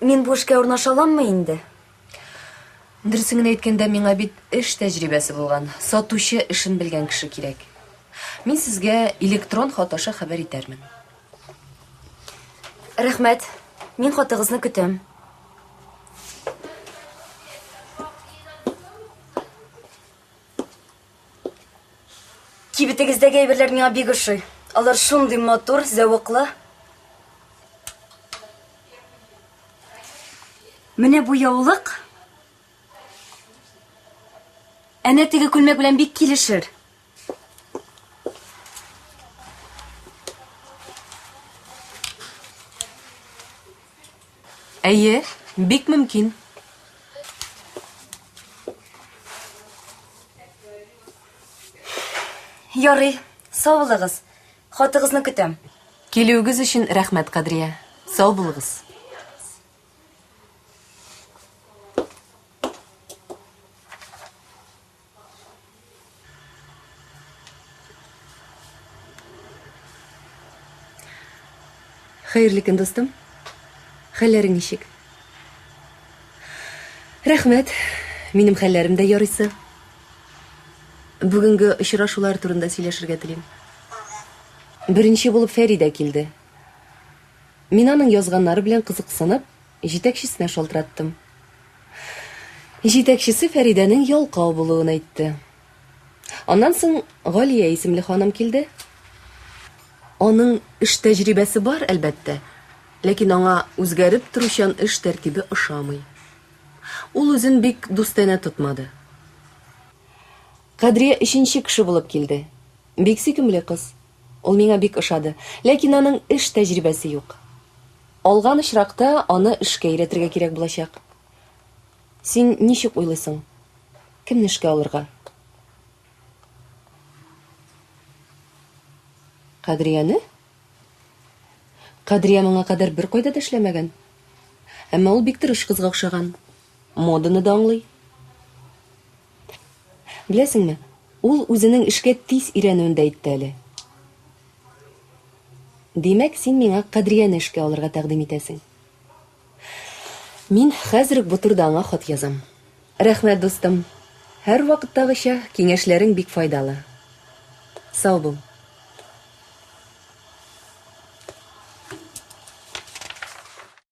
Мин бу эшкә урнаша аламмы инде? Дөресен генә әйткәндә, миңа бит эш тәҗрибәсе булган, сатучы эшен белгән кеше кирәк. Мин сезгә электрон хат аша хәбәр итәрмен. Рәхмәт. Мин хатыгызны көтәм. Кибетегездәге әйберләр миңа бик ошый. Алар шундый матур, зәвыклы. Менә бу яулык әнә теге күлмәк белән бик килешер. Әйе, бик мөмкин. Ярый, сау булыгыз. Хатыгызны көтәм. Килүегез өчен рәхмәт, Кадрия. Сау булыгыз. Хәерле көн, дустым. Хәлләрең ничек? Рәхмәт. Минем хәлләрем дә ярыйсы. Бүгенге очрашулар турында сөйләшергә телим. Беренче булып Фәридә килде. Мин аның язганнары белән кызыксынып, җитәкчесенә шалтыраттым. Җитәкчесе Фәридәнең ялкау булуын әйтте. Аннан соң Галия исемле ханым килде. Аның эш тәҗрибәсе бар, әлбәттә, ләкин аңа үзгәреп торучан эш тәртибе ошамый. Ул үзен бик дустанә тотмады. Кадрия өченче кеше булып килде. Бик сөйкемле кыз. Ул миңа бик ошады, ләкин аның эш тәҗрибәсе юк. Алган очракта аны эшкә өйрәтергә кирәк булачак. Син ничек уйлыйсың? Кемне эшкә алырга? Кадрияне? Кадрия моңа кадәр беркайда да эшләмәгән. Әмма ул бик тырыш кызга охшаган. Моданы да аңлый. Беләсеңме, ул үзенең эшкә тиз өйрәнүен дә әйтте әле. Димәк, син миңа Кадрияне эшкә алырга тәкъдим итәсең. Мин хәзер үк бу турыда аңа хат язам. Рәхмәт, дустым. Һәрвакыттагыча, киңәшләрең бик файдалы. Сау бул.